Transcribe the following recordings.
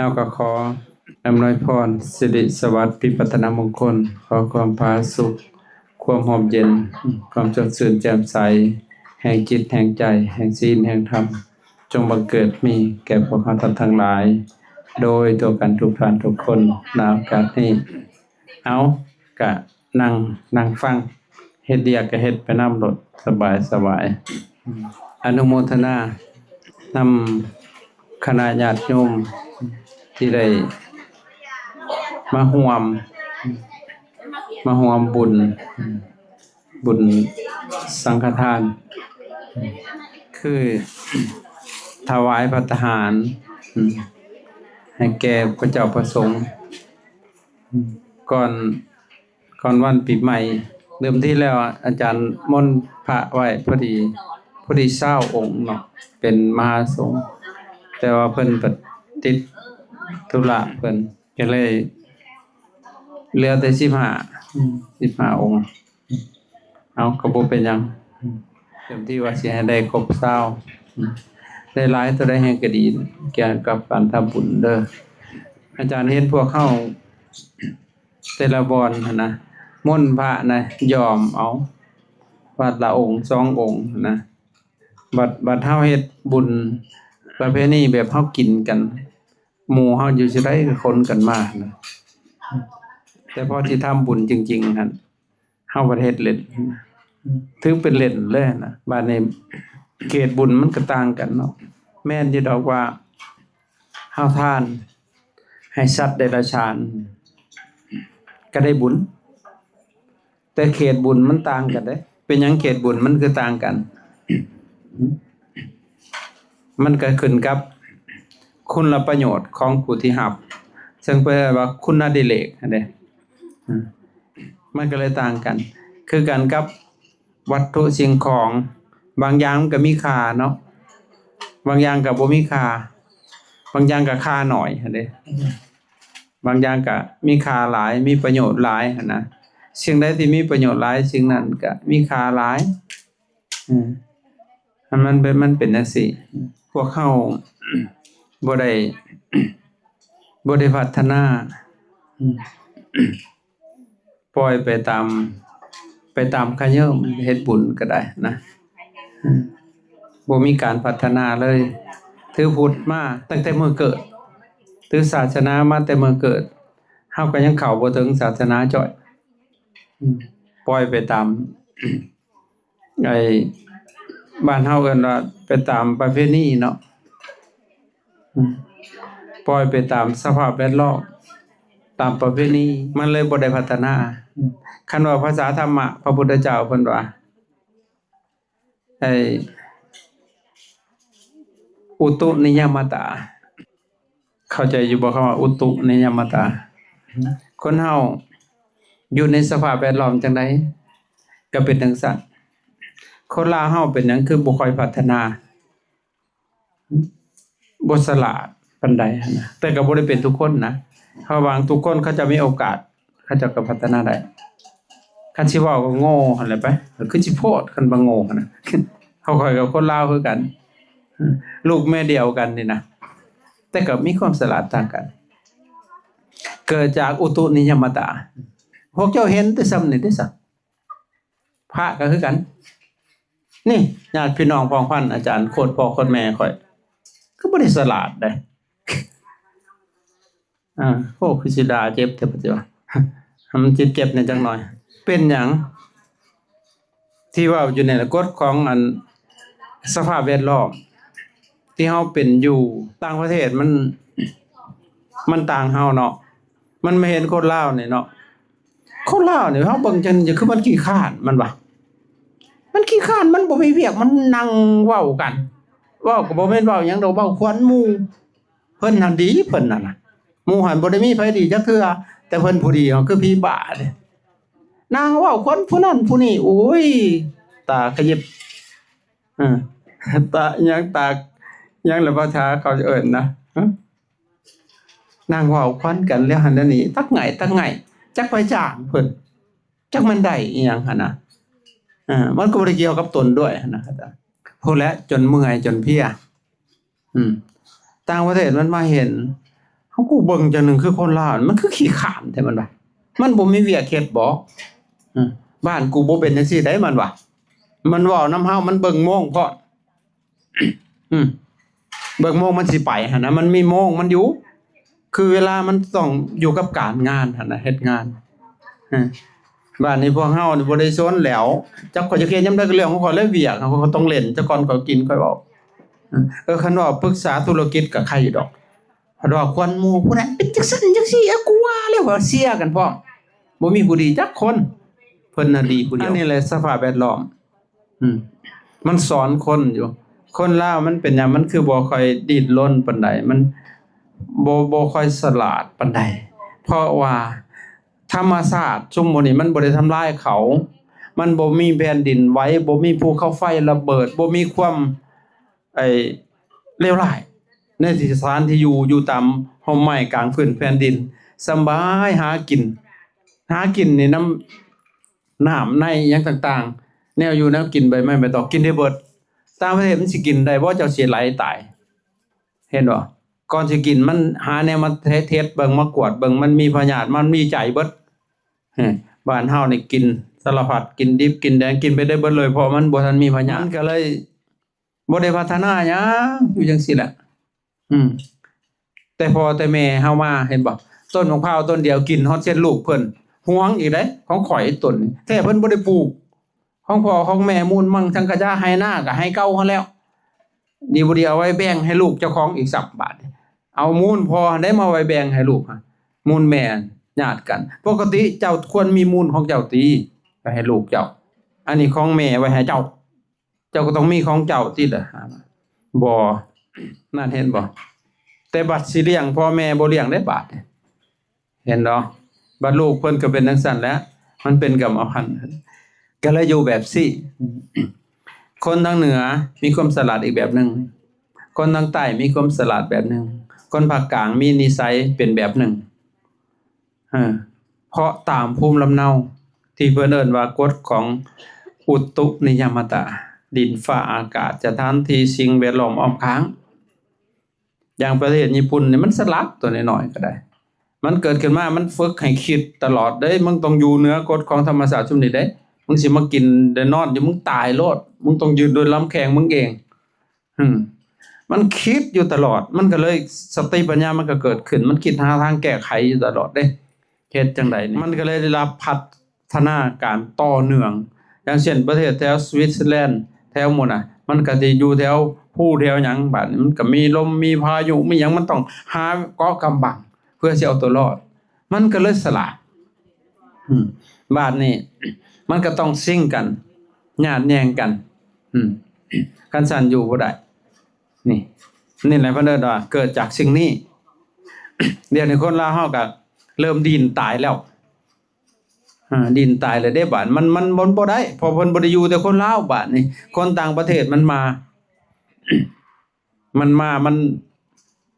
ເຮົາກໍຂໍອຳນວຍພອນ ສິລິສະຫວັດ ວິວັດທະນະມົງຄົນ, ຂໍຄວາມຜາສຸກ, ຄວາມຮ່ມເຢັນ, ຄວາມສົດຊື່ນແຈ່ມໃສ ແຫ່ງຈິດແຫ່ງໃຈ, ແຫ່ງສິນແຫ່ງທຳ, ຈົ່ງບັງເກີດມີແກ່ພວກເຮົາທ່ານທັງຫຼາຍ ໂດຍທົ່ວກັນທຸກທ່ານທຸກຄົນ ໃນໂອກາດນີ້. ເອົາ ກະນັ່ງ ນັ່ງຟັງ, ເຮັດວຽກກະເຮັດໄປນຳໂລດ ສະບາຍ ສະບາຍ. ອະນຸໂມທະນານຳຄະນະຍາດໂຍມທີ່ໄດ້ມາຮ່ວມ ມາຮ່ວມບຸນ ບຸນສັງຄະທານ ຄືຖວາຍພັດຕາຫານໃຫ້ແກ່ພະເຈົ້າພະສົງ ກ່ອນ ກ່ອນວັນປີໃໝ່. ເດີມທີແລ້ວອາຈານມົນພະໄວ້ພໍດີ ພໍດີຊາວອົງເນາະ ເປັນມະຫາສົງ, ແຕ່ວ່າເພິ່ນປະຕິດທຸລະເພິ່ນ ກໍເລີຍເຫຼືອແຕ່ສິບຫ້າ ສິບຫ້າອົງ. ເອົາ ກໍບໍ່ເປັນຫຍັງ ເຕັມທີ່ວ່າຊິໃຫ້ໄດ້ຄົບຊາວ ໄດ້ຫຼາຍເທົ່າໃດແຮງກໍດີ ກ່ຽວກັບການທຳບຸນເດີ. ອາຈານເຫັນພວກເຮົາແຕ່ລະບ່ອນຫັ້ນນະ ມົນພະນະ ຢອມເອົາວັດລະອົງສອງອົງຫັ້ນນະ. ບັດ ບັດເຮົາເຮັດບຸນປະເພນີແບບເຮົາກິນກັນ ໝູ່ເຮົາຢູ່ຊິໃດກໍຂົນກັນມານະ, ແຕ່ພໍຊິທຳບຸນຈິງໆຫັ້ນ ເຮົາບັດເຮັດເຫຼັ້ນ ຖືເປັນເຫຼັ້ນເລີຍນະ. ບາດນີ້ເຂດບຸນມັນກໍຕ່າງກັນເນາະ. ແມ່ນຢູ່ດອກວ່າເຮົາທານໃຫ້ສັດເດຍລະສານກໍໄດ້ບຸນ, ແຕ່ເຂດບຸນມັນຕ່າງກັນເດ້. ເປັນຫຍັງເຂດບຸນມັນຄືຕ່າງກັນ? ມັນກໍຂຶ້ນກັບຄຸນລະປະໂຫຍດຂອງຜູ້ທີ່ຮັບ ເຊິ່ງເພິ່ນເອີ້ນວ່າຄຸນນະດິເລກຫັ້ນເດ້. ມັນກໍເລີຍຕ່າງກັນ ຄືກັນກັບວັດຖຸສິ່ງຂອງ, ບາງຢ່າງມັນກໍມີຄ່າເນາະ, ບາງຢ່າງກໍບໍ່ມີຄ່າ, ບາງຢ່າງກໍຄ່າໜ້ອຍຫັ້ນເດ້. ບາງຢ່າງກະມີຄ່າຫຼາຍ ມີປະໂຫຍດຫຼາຍຫັ້ນນະ. ສິ່ງໃດທີ່ມີປະໂຫຍດຫຼາຍ ສິ່ງນັ້ນກະມີຄ່າຫຼາຍ. ເອີ ມັນເປັນ ມັນເປັນຈັ່ງຊີ້. ພວກເຮົາບໍ່ໄດ້ ບໍ່ໄດ້ພັດທະນາ. ອືມ ປ່ອຍໄປຕາມ ໄປຕາມຂະເຍີ້າເຮັດບຸນກໍໄດ້ນະ. ອືມ ບໍ່ມີການພັດທະນາເລີຍ. ຖືພຸດມາຕັ້ງແຕ່ມື້ເກີດ, ຖືສາສະໜາມາແຕ່ມື້ເກີດ, ເຮົາກໍຍັງເຂົ້າບໍ່ເຖິງສາສະໜາຈ້ອຍ. ອືມ ປ່ອຍໄປຕາມ ໄອ້ ບ້ານເຮົາເອີ້ນວ່າໄປຕາມປະເພນີເນາະ. ອືມ ປ່ອຍໄປຕາມສະພາບແວດລ້ອມ ຕາມປະເພນີ ມັນເລີຍບໍ່ໄດ້ພັດທະນາ. ອືມ ຄັນເວົ້າພາສາທຳມະ ພະພຸດທະເຈົ້າເພິ່ນວ່າ ໄອ້ ອຸຕຸນິຍະມະຕາ. ເຂົ້າໃຈຢູ່ບໍ່ ຄຳວ່າອຸຕຸນິຍະມະຕາ? ຄົນເຮົາຢູ່ໃນສະພາບແວດລ້ອມຈັ່ງໃດ ກໍເປັນຈັ່ງຊັ້ນ. ຄົນລາວເຮົາເປັນຫຍັງຄືບໍ່ຄ່ອຍພັດທະນາ? ບໍ່ສະຫຼາດປານໃດຫັ້ນນະ, ແຕ່ກໍບໍ່ໄດ້ເປັນທຸກຄົນນະ. ເພາະວ່າທຸກຄົນເຂົາເຈົ້າມີໂອກາດ ເຂົາເຈົ້າກໍພັດທະນາໄດ້. ຄັນຊິເວົ້າກໍໂງ່ຫັ້ນແຫຼະໄປ, ຄືຊິໂພດ ຄັນວ່າໂງ່ຫັ້ນນະ. ເຮົາຂ້ອຍກັບຄົນລາວຄືກັນ, ລູກແມ່ດຽວກັນນີ້ນະ, ແຕ່ກໍມີຄວາມສະຫຼາດຕ່າງກັນ. ເກີດຈາກອຸຕຸນິຍະມະຕາ. ພວກເຈົ້າເຫັນແຕ່ສ່ຳນີ້ເດ້ຊະ. ພະກໍຄືກັນ. ນີ້ ຍາດພີ່ນ້ອງພ້ອງພັນ ອາຈານໂຄດພໍ່ໂຄດແມ່ຂ້ອຍ ກໍບໍ່ໄດ້ສະຫຼາດເດ້. ອ່າ ໂອ້ ຄືຊິດ່າເຈັບແທ້ ປະຕິວະ ໃຫ້ມັນເຈັບໆແດ່ຈັກໜ່ອຍ. ເປັນຫຍັງທີ່ເວົ້າຢູ່ໃນກົດຂອງອັນສະພາບແວດລ້ອມ ທີ່ເຮົາເປັນຢູ່ຕ່າງປະເທດ ມັນ ມັນຕ່າງເຮົາເນາະ. ມັນມາເຫັນຄົນລາວນີ້ເນາະ, ຄົນລາວນີ້ເຮົາເບິ່ງຈັ່ງຄືມັນຂີ້ຄ້ານ ມັນວ່າ ມັນຂີ້ຄ້ານ ມັນບໍ່ມີວຽກ ມັນນັ່ງເວົ້າກັນ. ເວົ້າກໍບໍ່ແມ່ນເວົ້າຫຍັງດອກ ເວົ້າຂວັນໝູ່. ເພິ່ນຫັ້ນດີ ເພິ່ນຫັ້ນນະ ໝູ່ຫັ້ນບໍ່ໄດ້ມີໃຜດີຈັກເທື່ອ, ແຕ່ເພິ່ນຜູ້ດຽວຄືຜີບ້າເດ້. ນາງເວົ້າຂວັນຜູ້ນັ້ນຜູ້ນີ້ ໂອ້ຍ ຕາຂະຫຍິບ ເອີ ຕາຫຍັງ ຕາຫຍັງລະ ພາສາເຂົາເອີ້ນນະ ນາງເວົ້າຂວັນກັນແລ້ວຫັ້ນແລ້ວນີ້ ຕັກໄຫງ່ຕັກໄຫງ່ ຈັກໃຜຈ້າງເພິ່ນ ຈັກແມ່ນໄດ້ອີ່ຫຍັງຫັ້ນນະ. ເອີ ມັນກໍບໍ່ໄດ້ກ່ຽວກັບຕົນດ້ວຍຫັ້ນນະ ພຸ້ນແຫຼະ ຈົນເມື່ອຍຈົນເພຍ. ອືມ ຕ່າງປະເທດມັນມາເຫັນ ເຮົາກູເບິ່ງຈັ່ງໜຶ່ງ ຄືຄົນລາວມັນຄືຂີ້ຄ້ານແທ້ ມັນວ່າ ມັນບໍ່ມີວຽກເຮັດບໍ? ເອີ ບ້ານກູບໍ່ເປັນຈັ່ງຊີ້ໃດ ມັນວ່າ ມັນເວົ້ານຳເຮົາ ມັນເບິ່ງໂມງພ້ອມ ອືມ ເບິ່ງໂມງມັນຊິໄປຫັ້ນນະ ມັນມີໂມງມັນຢູ່ ຄືເວລາມັນຕ້ອງຢູ່ກັບການງານຫັ້ນນະ ເຮັດງານ ເອີ ບາດນີ້ພວກເຮົານີ້ບໍ່ໄດ້ສົນແລ້ວ ຈັກຂ້ອຍຈະເຮັດຍາມໃດກໍເລື່ອງຂອງຂ້ອຍ ແລະວຽກເຮົາກໍຕ້ອງເຫຼັ້ນ ແຕ່ກ່ອນຂ້ອຍກິນຂ້ອຍເວົ້າ ເອີ ຄັນເວົ້າປຶກສາທຸລະກິດກໍໄຄຢູ່ດອກ ເພາະວ່າຄວນໝູ່ຜູ້ໃດເປັນຈັ່ງຊັ້ນຈັ່ງຊີ້ ເອີ ກູວ່າແລ້ວ ວ່າເຊຍກັນພ້ອມ ບໍ່ມີຜູ້ດີຈັກຄົນ ເພິ່ນນະດີຜູ້ດຽວ ອັນນີ້ແຫຼະສະພາບແວດລ້ອມ ອືມ ມັນສອນຄົນຢູ່ ຄົນລາວມັນເປັນຫຍັງ ມັນຄືບໍ່ຄ່ອຍດີ້ນລົນປານໃດ ມັນບໍ່ ບໍ່ຄ່ອຍສະຫຼາດປານໃດ ເພາະວ່າທຳມະຊາດຊຸມໝູ່ນີ້ມັນບໍ່ໄດ້ທຳລາຍເຂົາ ມັນບໍ່ມີແຜ່ນດິນໄຫວ ບໍ່ມີພູເຂົາໄຟລະເບີດ ບໍ່ມີຄວາມ ໄອ້ ເລວຮ້າຍ ໃນທີ່ສະຖານທີ່ຢູ່ ຢູ່ຕາມຮົ່ມໄມ້ກາງພື້ນແຜ່ນດິນ ສະບາຍ ຫາກິນ ຫາກິນໃນນ້ຳ ນ້ຳໃນຫຍັງຕ່າງໆ ແນວຢູ່ແນວກິນ ໃບໄມ້ໃບຕອກ ກິນໄດ້ເບິດ ຕ່າງປະເທດມັນຊິກິນໄດ້ບໍ່? ເຈົ້າຊິໄຫຼຕາຍ ເຫັນບໍ່? ກ່ອນຊິກິນມັນຫາແນວມາເທສເບິ່ງ ມາກວດເບິ່ງ ມັນມີພະຍາດ ມັນວິໄຈເບິດ ເອີ ບ້ານເຮົານີ້ກິນສາລະພັດ ກິນດິບກິນແດງ ກິນໄປໄດ້ເບິດເລີຍ ເພາະມັນບໍ່ທັນມີພະຍາດ ມັນກໍເລີຍ ບໍ່ໄດ້ພັດທະນາຫຍັງ ຢູ່ຈັ່ງຊີ້ແຫຼະ ອືມ ແຕ່ພໍ່ແຕ່ແມ່ເຮົາມາ ເຫັນບໍ່ ຕົ້ນໝາກພ້າວຕົ້ນດຽວກິນຮອດເຊັດລູກເພິ່ນ ຫວງອີກເດ້ ຂອງຂ້ອຍຕົ້ນນີ້ ແທ້ເພິ່ນບໍ່ໄດ້ປູກ ຂອງພໍ່ຂອງແມ່ມູນມັງສັງກະຈາ ໄຮ່ນາກໍໄຮ່ເກົ່າຫັ້ນແລ້ວ ດີບໍ່ດີເອົາໄວ້ແບ່ງໃຫ້ລູກເຈົ້າຂອງອີກຊ້ຳ ບາດນີ້ ເອົາມູນພໍ່ຫັ້ນໄດ້ມາໄວ້ແບ່ງໃຫ້ລູກ ມູນແມ່ຍາດກັນ ປົກກະຕິເຈົ້າຄວນມີມູນຂອງເຈົ້າຕິ ໄວ້ໃຫ້ລູກເຈົ້າ ອັນນີ້ຂອງແມ່ໄວ້ໃຫ້ເຈົ້າ ເຈົ້າກໍຕ້ອງມີຂອງເຈົ້າຕິລະ ບໍ່ ນັ້ນເຫັນບໍ່ ແຕ່ບັດຊິລ້ຽງພໍ່ແມ່ບໍ່ລ້ຽງໄດ້ບາດນີ້ ເຫັນບໍ່ ບັດລູກເພິ່ນກໍເປັນຈັ່ງຊັ້ນແຫຼະ ມັນເປັນກຳມະພັນ ກໍເລີຍຢູ່ແບບຊີ້ ຄົນທາງເໜືອມີຄວາມສະຫຼາດອີກແບບໜຶ່ງ ຄົນທາງໃຕ້ມີຄວາມສະຫຼາດແບບໜຶ່ງ ຄົນພາກກາງມີນິໄສເປັນແບບໜຶ່ງ ເອີ ເພາະຕາມພູມລຳເນົາ ທີ່ເພິ່ນເອີ້ນວ່າກົດຂອງອຸຕຸນິຍະມະຕາ ດິນຟ້າອາກາດ ສະຖານທີ່ ສິ່ງແວດລ້ອມອ້ອມຂ້າງ ຢ່າງປະເທດຍີ່ປຸ່ນນີ້ມັນສະຫຼາດ ຕົວນ້ອຍໆກໍໄດ້ ມັນເກີດຂຶ້ນມາ ມັນຝຶກໃຫ້ຄິດຕະຫຼອດເດ້ ມຶງຕ້ອງຢູ່ເໜືອກົດຂອງທຳມະຊາດຊຸມນີ້ເດ້ ມຶງຊິມາກິນໄດ້ນອນຢູ່ ມຶງຕາຍໂລດ ມຶງຕ້ອງຢືນດ້ວຍລຳແຂ້ງມຶງເອງ ອືມ ມັນຄິດຢູ່ຕະຫຼອດ ມັນກໍເລີຍ ສະຕິປັນຍາມັນກໍເກີດຂຶ້ນ ມັນຄິດຫາທາງແກ້ໄຂຢູ່ຕະຫຼອດເດ້ ເຮັດຈັ່ງໃດນີ້ ມັນກໍເລີຍໄດ້ຮັບພັດທະນາການຕໍ່ເນື່ອງ ຢ່າງເຊັ່ນ ປະເທດແຖວສະວິດເຊີແລນ ແຖວໝູ່ນະ ມັນກໍຊິຢູ່ແຖວພູແຖວຫຍັງ ບາດນີ້ມັນກໍມີລົມ ມີພາຍຸ ມີຫຍັງ ມັນຕ້ອງຫາເກາະກຳບັງ ເພື່ອຊິເອົາຕົວລອດ ມັນກໍເລີຍສະຫຼາດ ອືມ ບາດນີ້ມັນກໍຕ້ອງຊິງກັນ ຍາດແຍ່ງກັນ ອືມ ຄັນຊັ້ນຢູ່ບໍ່ໄດ້ ນີ້ ນີ້ແຫຼະເພິ່ນເອີ້ນວ່າເກີດຈາກສິ່ງນີ້ ດຽວນີ້ຄົນລາວເຮົາກໍເລີ່ມດີ້ນຕາຍແລ້ວ ອາ ດິ້ນຕາຍແລ້ວເດ້ບາດ ມັນ ມັນ ມັນບໍ່ໄດ້ ເພາະເພິ່ນບໍ່ໄດ້ຢູ່ແຕ່ຄົນລາວ ບາດນີ້ຄົນຕ່າງປະເທດມັນມາ ມັນມາ ມັນ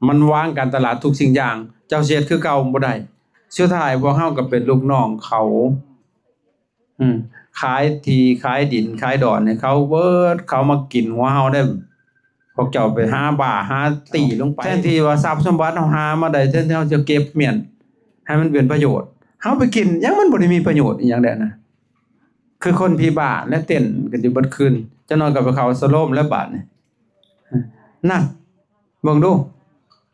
ມັນວາງການຕະຫຼາດທຸກສິ່ງຢ່າງ ເຈົ້າຊິເຮັດຄືເກົ່າບໍ່ໄດ້ ສຸດທ້າຍພວກເຮົາກໍເປັນລູກນ້ອງເຂົາ ອືມ ຂາຍທີ່ຂາຍດິນຂາຍດອນໃຫ້ເຂົາເບິດ ເຂົາມາກິນຫົວເຮົາເດ້ ພວກເຈົ້າໄປຫາບ້າຫາຕີລົງໄປ ແທນທີ່ວ່າຊັບສົມບັດເຮົາຫາມາໄດ້ ແທນທີ່ເຮົາຈະເກັບມ້ຽນໃຫ້ມັນເປັນປະໂຫຍດ ເຮົາໄປກິນຫຍັງ ມັນບໍ່ໄດ້ມີປະໂຫຍດອີ່ຫຍັງແດ່ນະ ຄືຄົນຜີບ້າແລະ ເຕັ້ນກັນຢູ່ເບິດຄືນ ຈັກໜ້ອຍກໍໄປເຂົ້າສະໂລມແລ້ວບາດນີ້ ນັ້ນ ເບິ່ງດູ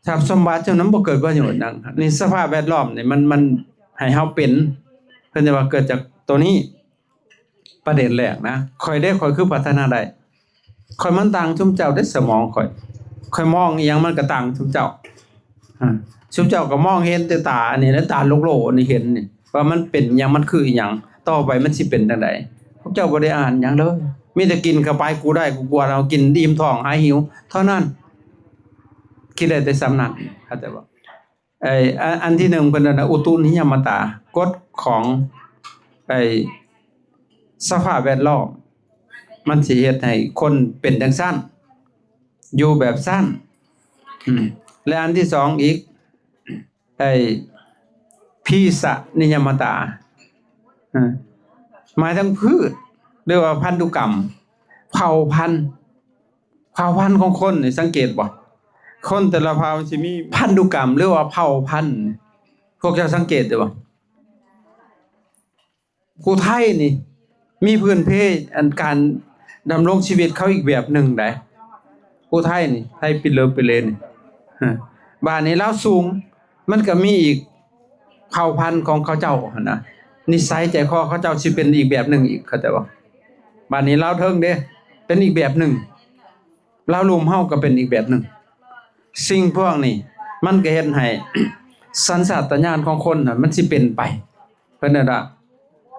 ຊັບສົມບັດເຈົ້ານັ້ນບໍ່ເກີດປະໂຫຍດຫຍັງ ນີ້ສະພາບແວດລ້ອມນີ້ ມັນ ມັນໃຫ້ເຮົາເປັນ ເພິ່ນຈະວ່າເກີດຈາກໂຕນີ້ ປະເດັນແລກນະ ຂ້ອຍເດ້ ຂ້ອຍຄືພັດທະນາໄດ້ ຂ້ອຍມັນຕ່າງຊຸມເຈົ້າເດ້ ສະໝອງຂ້ອຍ ຂ້ອຍມອງອີ່ຫຍັງມັນກໍຕ່າງຊຸມເຈົ້າ ອາ ຊຸມເຈົ້າກໍມອງເຫັນແຕ່ຕາອັນນີ້ແຫຼະ ຕາໂລກໆນີ້ເຫັນນີ້ ວ່າມັນເປັນຫຍັງ ມັນຄືອີ່ຫຍັງ ຕໍ່ໄປມັນຊິເປັນຈັ່ງໃດ ພວກເຈົ້າບໍ່ໄດ້ອ່ານຫຍັງເລີຍ ມີແຕ່ກິນເຂົ້າໄປ ກູໄດ້ກູກວດເອົາ ກິນອີ່ມທ້ອງຫາຍຫິວເທົ່ານັ້ນ ຄິດໄດ້ແຕ່ສ່ຳນັ້ນ ເຂົ້າໃຈບໍ່? ໄອ້ ອັນ ອັນທີໜຶ່ງ ເພິ່ນເອີ້ນວ່າອຸຕຸນິຍະມະຕາ ກົດຂອງໄອ້ສະພາບແວດລ້ອມ ມັນຊິເຮັດໃຫ້ຄົນເປັນຈັ່ງຊັ້ນ ຢູ່ແບບຊັ້ນ ອືມ ແລະ ອັນທີສອງອີກ ໄອ້ ພີສະນິຍະມະຕາ ອາ ໝາຍເຖິງພືດ ຫຼືວ່າພັນທຸກຳ ເຜົ່າພັນ ເຜົ່າພັນຂອງຄົນນີ້ ສັງເກດບໍ່? ຄົນແຕ່ລະເຜົ່າຊິມີພັນທຸກຳ ຫຼືວ່າເຜົ່າພັນ. ພວກເຈົ້າສັງເກດຢູ່ບໍ່? ຜູ້ໄທນີ້ມີພື້ນເພ ອັນ ການດຳລົງຊີວິດເຂົາອີກແບບໜຶ່ງໃດ໋. ຜູ້ໄທນີ້ ໄທປິເລີປິເລນີ້ ບາດນີ້ລາວສູງ ມັນກໍມີອີກເຜົ່າພັນຂອງເຂົາເຈົ້າຫັ້ນນະ, ນິໄສໃຈຄໍເຂົາເຈົ້າຊິເປັນອີກແບບໜຶ່ງອີກ ເຂົ້າໃຈບໍ່? ບາດນີ້ລາວເທິງເດ້ ເປັນອີກແບບໜຶ່ງ. ລາວລຸ່ມເຮົາກໍເປັນອີກແບບໜຶ່ງ. ສິ່ງພວກນີ້ມັນກໍເຮັດໃຫ້ສັນຊາດຕະຍານຂອງຄົນນະ ມັນຊິເປັນໄປ ເພິ່ນເອີ້ນວ່າ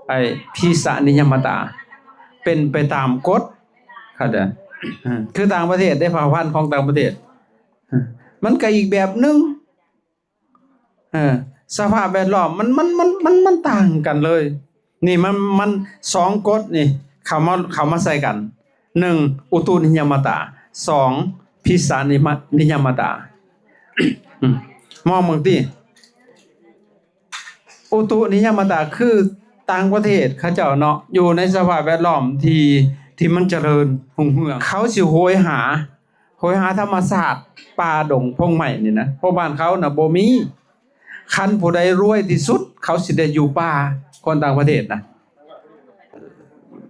ໄອ້ ພິສະນິຍະມະຕາ ເປັນໄປຕາມກົດ ເຂົ້າໃຈ? ເອີ ຄືຕ່າງປະເທດເດ້ ເຜົ່າພັນຂອງຕ່າງປະເທດ ເອີ ມັນກໍອີກແບບໜຶ່ງ. ເອີ ສະພາບແວດລ້ອມມັນ ມັນ ມັນ ມັນ ມັນຕ່າງກັນເລີຍ. ນີ້ມັນ ມັນ ສອງກົດນີ້ເຂົ້າມາ ເຂົ້າມາໃສ່ກັນ. ໜຶ່ງ ອຸຕຸນິຍະມະຕາ, ສອງ ພິສະນິມະ ນິຍະມະຕາ. ອືມ ມອງເບິ່ງຕິ ອຸຕຸນິຍະມະຕາ ຄືຕ່າງປະເທດເຂົາເຈົ້າເນາະ ຢູ່ໃນສະພາບແວດລ້ອມທີ່ ທີ່ມັນຈະເລີນຮຸ່ງເຮືອງ ເຂົາຊິໂຫຍຫາ ໂຫຍຫາທຳມະຊາດ ປ່າດົງພົງໄມ້ນີ້ນະ ເພາະບ້ານເຂົານະບໍ່ມີ. ຄັນຜູ້ໃດລວຍທີ່ສຸດ ເຂົາຊິໄດ້ຢູ່ປ່າ. ຄົນຕ່າງປະເທດນະ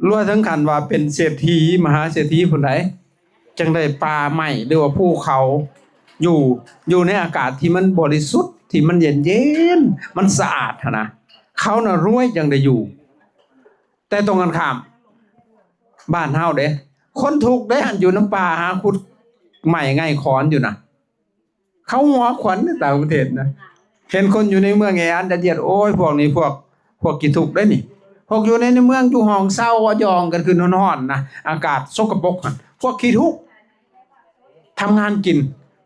ລວຍເຖິງຂັ້ນວ່າເປັນເສດຖີ ມະຫາເສດຖີພຸ້ນໃດ໋ ຈັ່ງໄດ້ປ່າໄມ້ ຫຼືວ່າພູເຂົາ ຢູ່ ຢູ່ໃນອາກາດທີ່ມັນບໍລິສຸດ ທີ່ມັນເຢັນໆ ມັນສະອາດຫັ້ນນະ. ເຂົານະລວຍຈັ່ງໄດ້ຢູ່. ແຕ່ຕົງກັນຂ້າມ ບ້ານເຮົາເດ້ ຄົນທຸກເດ້ ອັນຢູ່ນຳປ່າຫາຂຸດໄມ້ໄງຂອນຢູ່ນະ. ເຂົາຫົວຂວັນໃນຕ່າງປະເທດນະ ເຫັນຄົນຢູ່ໃນເມືອງແອອັດຍັດຢຽດ ໂອ້ຍ ພວກນີ້ພວກ ພວກຂີ້ທຸກເດ້ນີ້. ພວກຢູ່ໃນ ໃນເມືອງ ຢູ່ຫ້ອງເຊົ່າ ວ່າຢອງກັນຄືນຮ້ອນໆນະ ອາກາດສົກກະປົກຫັ້ນ ພວກຂີ້ທຸກ ທຳງານກິນ.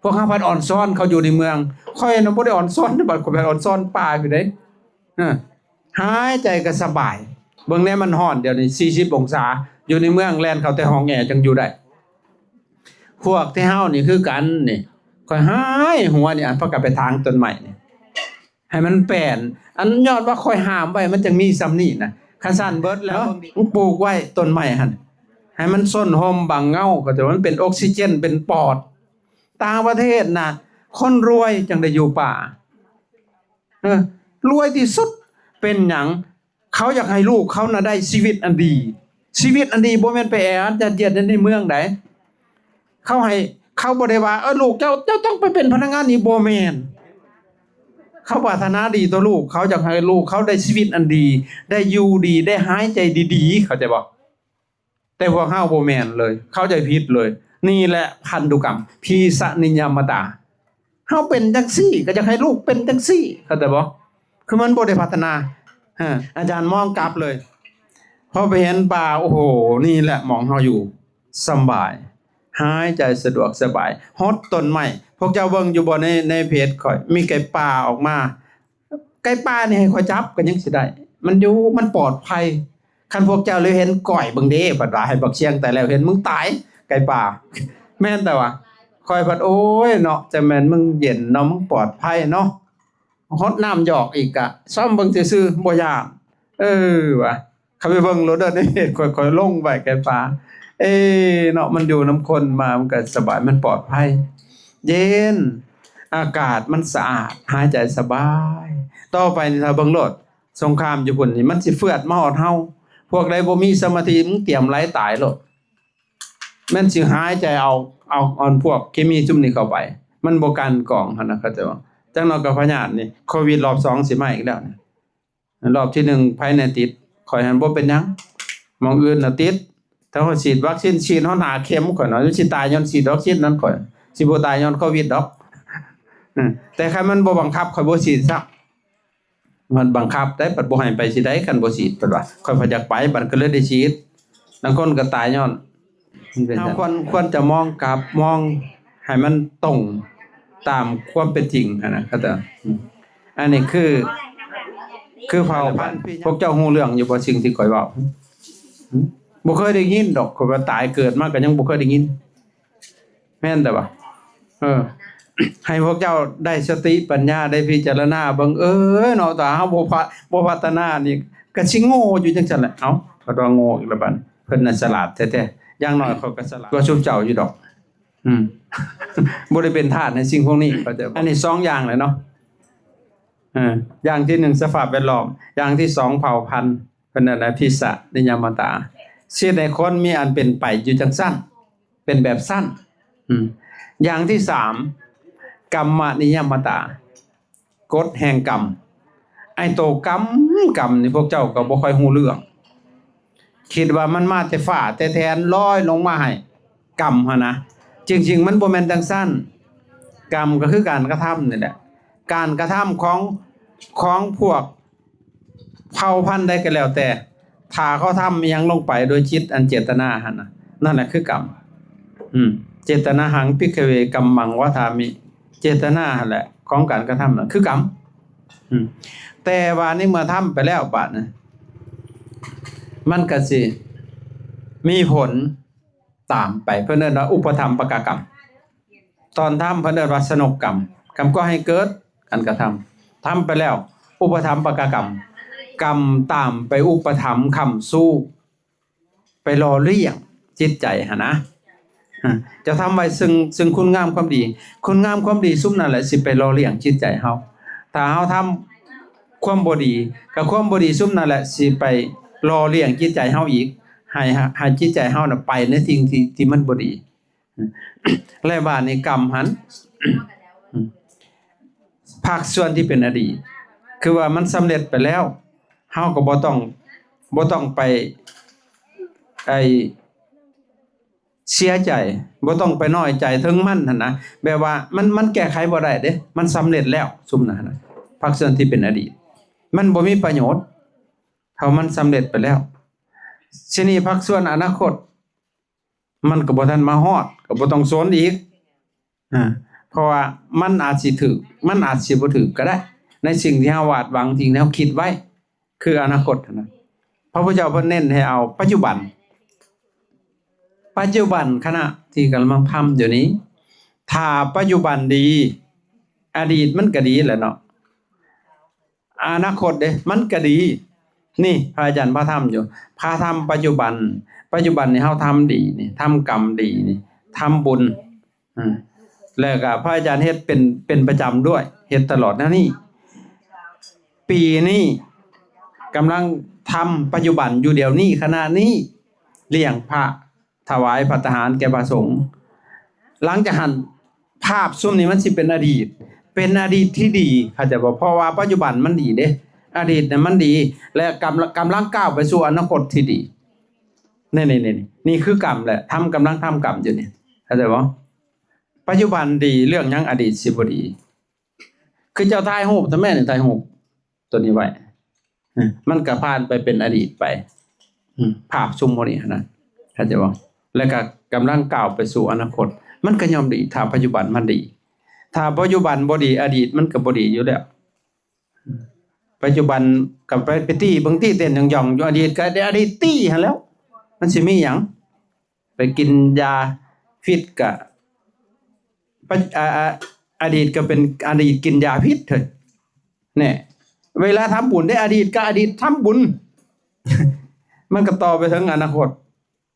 ພວກເຮົາພັດອອນຊອນເຂົາຢູ່ໃນເມືອງ. ຂ້ອຍນະບໍ່ໄດ້ອອນຊອນເດ້ ບັດຂ້ອຍໄປອອນຊອນປ່າຢູ່ເດ້. ເອີ ຫາຍໃຈກໍສະບາຍ. ເບິ່ງແດ່ ມັນຮ້ອນດຽວນີ້ ສີ່ສິບອົງສາ ຢູ່ໃນເມືອງ ແລ່ນເຂົ້າແຕ່ຫ້ອງແອຈັ່ງຢູ່ໄດ້. ພວກທີ່ເຮົານີ້ຄືກັນນີ້ ຂ້ອຍຫາຍຫົວນີ້ ອັນພາກັນໄປຖາງຕົ້ນໄມ້ນີ້ ໃຫ້ມັນແປນ ອັນຍ້ອນວ່າຂ້ອຍຫ້າມໄວ້ ມັນຈັ່ງມີສ່ຳນີ້ນະ. ຄັນຊັ້ນເບິດແລ້ວ ມຶງປູກໄວ້ຕົ້ນໄມ້ຫັ້ນ ໃຫ້ມັນຊົນຮົ່ມບັງເງົາ ເຂົາເຈົ້າ ມັນເປັນອົກຊີເຈນ ເປັນປອດ. ຕ່າງປະເທດນະ ຄົນລວຍຈັ່ງໄດ້ຢູ່ປ່າ. ເອີ ລວຍທີ່ສຸດ. ເປັນຫຍັງ? ເຂົາຢາກໃຫ້ລູກເຂົານະໄດ້ຊີວິດອັນດີ. ຊີວິດອັນດີບໍ່ແມ່ນໄປແອອັດຍັດຢຽດໃນເມືອງໃດ. ເຂົາໃຫ້ ເຂົາບໍ່ໄດ້ວ່າ ເອີ ລູກເຈົ້າ ເຈົ້າຕ້ອງໄປເປັນພະນັກງານນີ້ ບໍ່ແມ່ນ. ເຂົາປາດຖະໜາດີຕໍ່ລູກ ເຂົາຢາກໃຫ້ລູກເຂົາໄດ້ຊີວິດອັນດີ ໄດ້ຢູ່ດີ ໄດ້ຫາຍໃຈດີໆ ເຂົ້າໃຈບໍ່? ແຕ່ພວກເຮົາບໍ່ແມ່ນເລີຍ ເຂົ້າໃຈຜິດເລີຍ. ນີ້ແຫຼະພັນທຸກຳ ພິສະນິຍະມະຕາ. ເຮົາເປັນຈັ່ງຊີ້ ກໍຢາກໃຫ້ລູກເປັນຈັ່ງຊີ້ ເຂົ້າໃຈບໍ່? ຄືມັນບໍ່ໄດ້ພັດທະນາ. ອາຈານມອງກັບເລີຍ ພໍໄປເຫັນປ່າ ໂອ້ໂຫ ນີ້ແຫຼະໝ່ອງເຮົາຢູ່ ສຳບາຍ ຫາຍໃຈສະດວກສະບາຍ ຫົດຕົ້ນໄມ້. ພວກເຈົ້າເບິ່ງຢູ່ບໍ່ ໃນ ໃນເພຈຂ້ອຍ ມີໄກ່ປ່າອອກມາ. ໄກ່ປ່ານີ້ໃຫ້ຂ້ອຍຈັບກໍຍັງຊິໄດ້ ມັນຢູ່ ມັນປອດໄພ. ຄັນພວກເຈົ້າເລີຍເຫັນ ກ້ອຍເບິ່ງເດ້ ເພິ່ນວ່າ ໃຫ້ບັກຊຽງຕາຍແລ້ວເຫັນ ມຶງຕາຍ ໄກ່ປ່າ. ແມ່ນແຕ່ວ່າ ຂ້ອຍພັດ ໂອ້ຍເນາະ ຈັ່ງແມ່ນມຶງເຢັນເນາະ ມຶງປອດໄພເນາະ. ຫົດນ້ຳຢອກອີກກະ ຊອມເບິ່ງຊື່ໆ ບໍ່ຢ້ານ. ເອີ ວ່າ ເຂົ້າໄປເບິ່ງໂລດເດີ ໃນເພຈຂ້ອຍ ຂ້ອຍລົງໄວ້ແກ່ປາ. ເອີ ເນາະ ມັນຢູ່ນຳຄົນມາ ມັນກໍສະບາຍ ມັນປອດໄພ ເຢັນ ອາກາດມັນສະອາດ ຫາຍໃຈສະບາຍ. ຕໍ່ໄປນີ້ຖ້າເບິ່ງໂລດ ສົງຄາມຢູ່ພຸ້ນນີ້ ມັນຊິເຟືອດມາຮອດເຮົາ. ພວກໃດບໍ່ມີສະມາທິ ມຶງຕຽມໄຫຼຕາຍໂລດ. ແມ່ນຊິຫາຍໃຈເອົາ ເອົາ ເອົາພວກເຄມີຊຸມນີ້ເຂົ້າໄປ ມັນບໍ່ກັ່ນກອງຫັ້ນນະ ເຂົາເຈົ້າ. ຈັກໜ່ອຍກໍພະຍາດນີ້ ໂຄວິດລອບສອງຊິມາອີກແລ້ວນີ້. ລອບທີໜຶ່ງໃຜແນ່ຕິດ? ຂ້ອຍຫັ້ນບໍ່ເປັນຫຍັງ ໝ່ອງອື່ນນະຕິດ. ຖ້າຂ້ອຍສີດວັກຊີນ ສີດຮອດຫ້າເຂັມ ຂ້ອຍນະ ມັນຊິຕາຍຍ້ອນສີດວັກຊີນນັ້ນ ຂ້ອຍຊິບໍ່ຕາຍຍ້ອນໂຄວິດດອກ. ອື ແຕ່ຄັນມັນບໍ່ບັງຄັບ ຂ້ອຍບໍ່ສີດຊ້ຳ. ມັນບັງຄັບໄດ້ ບັດບໍ່ໃຫ້ໄປຊິໄດ້ ຄັນບໍ່ສີດ ເພິ່ນວ່າ. ຂ້ອຍພັດຢາກໄປ ບັດກໍເລີຍໄດ້ສີດ. ລາງຄົນກໍຕາຍຍ້ອນ ມັນເປັນ ເຮົາ ຈັ່ງ ຄວນ ຄວນຈະມອງກັບ ມອງໃຫ້ມັນຕົງຕາມຄວາມເປັນຈິງຫັ້ນນະ ເຂົາເຈົ້າ. ອື ອັນນີ້ຄື ຄືເຜົ່າພັນ ພວກເຈົ້າຮູ້ເລື່ອງຢູ່ບໍ່ ສິ່ງທີ່ຂ້ອຍເວົ້າ? ຫື ບໍ່ເຄີຍໄດ້ຍິນດອກ ຂ້ອຍວ່າຕາຍເກີດມາກໍຍັງບໍ່ເຄີຍໄດ້ຍິນ. ແມ່ນແຕ່ວ່າ ເອີ ໃຫ້ພວກເຈົ້າໄດ້ສະຕິປັນຍາ ໄດ້ພິຈາລະນາເບິ່ງ ເອີ ເນາະ ຖ້າເຮົາບໍ່ພັດ ບໍ່ພັດທະນານີ້ ກໍຊິໂງ່ຢູ່ຈັ່ງຊັ້ນແຫຼະ. ເອົ້າ ເພິ່ນວ່າໂງ່ອີກແລ້ວບັດ ເພິ່ນນະສະຫຼາດແທ້ໆ ຢ່າງໜ້ອຍຂ້ອຍກໍສະຫຼາດກວ່າຊຸມເຈົ້າຢູ່ດອກ. ອືມ ບໍ່ໄດ້ເປັນທາດໃນສິ່ງພວກນີ້ ເຂົ້າໃຈບໍ່? ອັນນີ້ສອງຢ່າງແຫຼະເນາະ. ເອີ ຢ່າງທີໜຶ່ງສະພາບແວດລ້ອມ, ຢ່າງທີສອງເຜົ່າພັນ, ເພິ່ນເອີ້ນວ່າພິດສະນິຍາມະຕາ ເຮັດໃຫ້ຄົນມີອັນເປັນໄປຢູ່ຈັ່ງຊັ້ນ ເປັນແບບຊັ້ນ. ອືມ ຢ່າງທີສາມ ກຳມະນິຍາມະຕາ ກົດແຫ່ງກຳ. ໄອ້ໂຕກຳ ກຳນີ້ພວກເຈົ້າກໍບໍ່ຄ່ອຍຮູ້ເລື່ອງ ຄິດວ່າມັນມາແຕ່ຟ້າແຕ່ແຖນລອຍລົງມາໃຫ້ ກຳຫັ້ນນະ. ຈິງໆມັນບໍ່ແມ່ນຈັ່ງຊັ້ນ. ກຳກໍຄືການກະທຳນີ້ແຫຼະ ການກະທຳຂອງ ຂອງພວກ ເຜົ່າພັນໃດກໍແລ້ວແຕ່ ຖ້າເຂົາທຳອີ່ຫຍັງລົງໄປໂດຍຈິດອັນເຈດຕະນາຫັ້ນນະ ນັ້ນແຫຼະຄືກຳ. ອືມ ເຈຕະນາຫັງ ພິກຂະເວ ກຳມັງ ວະທາມິ ເຈຕະນາຫັ້ນແຫຼະຂອງການກະທຳນັ້ນຄືກຳ. ອືມ ແຕ່ວ່າໃນເມື່ອທຳໄປແລ້ວບາດນະ ມັນກໍຊິມີຜົນຕາມໄປ ເພິ່ນເອີ້ນວ່າອຸປະທຳປະກະກຳ. ຕອນທຳເພິ່ນເອີ້ນວ່າຊະນົກກຳ ກຳກໍ່ໃຫ້ເກີດການກະທຳ. ທຳໄປແລ້ວ ອຸປະທຳປະກະກຳ ກຳຕາມໄປອຸປະຖຳຄ້ຳຊູ ໄປຫຼໍ່ລ້ຽງຈິດໃຈຫັ້ນນະ. ເຈົ້າທຳໄວ້ເຊິ່ງ ເຊິ່ງຄຸນງາມຄວາມດີ ຄຸນງາມຄວາມດີຊຸມນັ້ນແຫຼະຊິໄປຫຼໍ່ລ້ຽງຈິດໃຈເຮົາ. ຖ້າເຮົາທຳຄວາມບໍ່ດີ ກໍຄວາມບໍ່ດີຊຸມນັ້ນແຫຼະຊິໄປຫຼໍ່ລ້ຽງຈິດໃຈເຮົາອີກ ໃຫ້ ໃຫ້ຈິດໃຈເຮົານະໄປໃນສິ່ງທີ່ ທີ່ມັນບໍ່ດີ. ແລະ ບາດນີ້ກຳຫັ້ນ ພາກສ່ວນທີ່ເປັນອະດີດ ຄືວ່າມັນສຳເລັດໄປແລ້ວ ເຮົາກໍບໍ່ຕ້ອງ ບໍ່ຕ້ອງໄປ ໄອ້ ເສຍໃຈ ບໍ່ຕ້ອງໄປນ້ອຍໃຈເຖິງມັນຫັ້ນນະ. ແບບວ່າມັນ ມັນແກ້ໄຂບໍ່ໄດ້ເດ້ ມັນສຳເລັດແລ້ວ ຊຸມນັ້ນນະ ພາກສ່ວນທີ່ເປັນອະດີດ ມັນບໍ່ມີປະໂຫຍດ ເພາະມັນສຳເລັດໄປແລ້ວ. ທີນີ້ພາກສ່ວນອະນາຄົດ ມັນກໍບໍ່ທັນມາຮອດ ກໍບໍ່ຕ້ອງສົນອີກ ອາ ເພາະວ່າມັນອາດຊິຖືກ ມັນອາດຊິບໍ່ຖືກກໍໄດ້ ໃນສິ່ງທີ່ເຮົາວາດຫວັງ ສິ່ງທີ່ເຮົາຄິດໄວ້ ຄືອະນາຄົດຫັ້ນນະ. ພະພຸດທະເຈົ້າເພິ່ນເນັ້ນໃຫ້ເອົາປັດຈຸບັນ ປັດຈຸບັນຂະນະທີ່ກຳລັງທຳຢູ່ນີ້ ຖ້າປັດຈຸບັນດີ ອະດີດມັນກໍດີແຫຼະເນາະ ອະນາຄົດເດ້ ມັນກະດີ. ນີ້ພະອາຈານພາທຳຢູ່ ພາທຳປັດຈຸບັນ ປັດຈຸບັນນີ້ເຮົາທຳດີນີ້ ທຳກຳດີນີ້ ທຳບຸນ ອາ ແລ້ວກະພະອາຈານເຮັດເປັນ ເປັນປະຈຳດ້ວຍ ເຮັດຕະຫຼອດແນວນີ້. ປີນີ້ກຳລັງທຳປັດຈຸບັນຢູ່ດຽວນີ້ ຂະນະນີ້ ລ້ຽງພະ ຖວາຍພັດຕາຫານແກ່ພະສົງ. ຫຼັງຈາກຫັ້ນ ພາບຊຸມນີ້ມັນຊິເປັນອະດີດ ເປັນອະດີດທີ່ດີ ເຂົ້າໃຈບໍ່? ເພາະວ່າປັດຈຸບັນມັນດີເດ້ ອະດີດນະມັນດີ ແລະ ກຳ ກຳລັງກ້າວໄປສູ່ອະນາຄົດທີ່ດີ. ນີ້ ນີ້ ນີ້ ນີ້ຄືກຳແຫຼະ ທຳ ກຳລັງທຳກຳຢູ່ນີ້ ເຂົ້າໃຈບໍ່? ປັດຈຸບັນດີ ເລື່ອງຫຍັງອະດີດຊິບໍ່ດີ? ຄືເຈົ້າຖ່າຍຮູບ ທຳໄມນີ້ຖ່າຍຮູບ ຕົວນີ້ໄວ້ ມັນກໍຜ່ານໄປເປັນອະດີດໄປ ພາບຊຸມໝູ່ນີ້ຫັ້ນນະ ເຂົ້າໃຈບໍ່? ແລ້ວກໍກຳລັງກ້າວໄປສູ່ອະນາຄົດ ມັນກໍຍ່ອມດີ ຖ້າປັດຈຸບັນມັນດີ. ຖ້າປັດຈຸບັນບໍ່ດີ ອະດີດມັນກໍບໍ່ດີຢູ່ແລ້ວ. ປັດຈຸບັນກໍໄປ ໄປຕີເບິ່ງ ຕີເຕັ້ນຢ່ອງໆຢູ່ ອະດີດກໍໄດ້ອະດີດຕີຫັ້ນແລ້ວ ມັນຊິມີຫຍັງ? ໄປກິນຢາພິດກະ ປະ ອາ ອາ ອະດີດກໍເປັນອະດີດກິນຢາພິດເຮີ້ຍ ແນ່. ເວລາທຳບຸນເດ້ ອະດີດກໍອະດີດທຳບຸນ ມັນກໍຕໍ່ໄປເຖິງອະນາຄົດ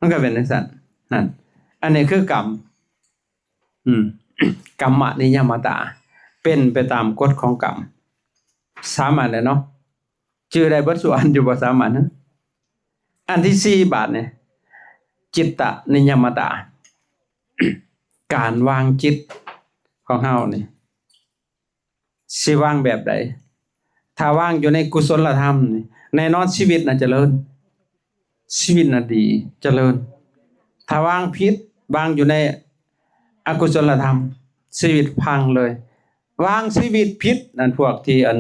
ມັນກໍເປັນຈັ່ງຊັ້ນ. ນັ້ນ ອັນນີ້ຄືກຳ ອືມ ກຳມະນິຍາມະຕາ ເປັນໄປຕາມກົດຂອງກຳ. ສາມອັນແຫຼະເນາະ ຈື່ໄດ້ເບິດສູ່ອັນຢູ່ບໍ່ ສາມອັນ? ອັນທີສີ່ບາດນີ້ ຈິດຕະນິຍາມະຕາ ການວາງຈິດຂອງເຮົານີ້ ຊິວາງແບບໃດ? ຖ້າວາງຢູ່ໃນກຸສົນລະທຳນີ້ ແນ່ນອນຊີວິດນະຈະເລີນ ຊີວິດນະດີຈະເລີນ. ຖ້າວາງຜິດ ວາງຢູ່ໃນອະກຸສົນລະທຳ ຊີວິດພັງເລີຍ. ວາງຊີວິດຜິດ ອັນພວກທີ່ອັນ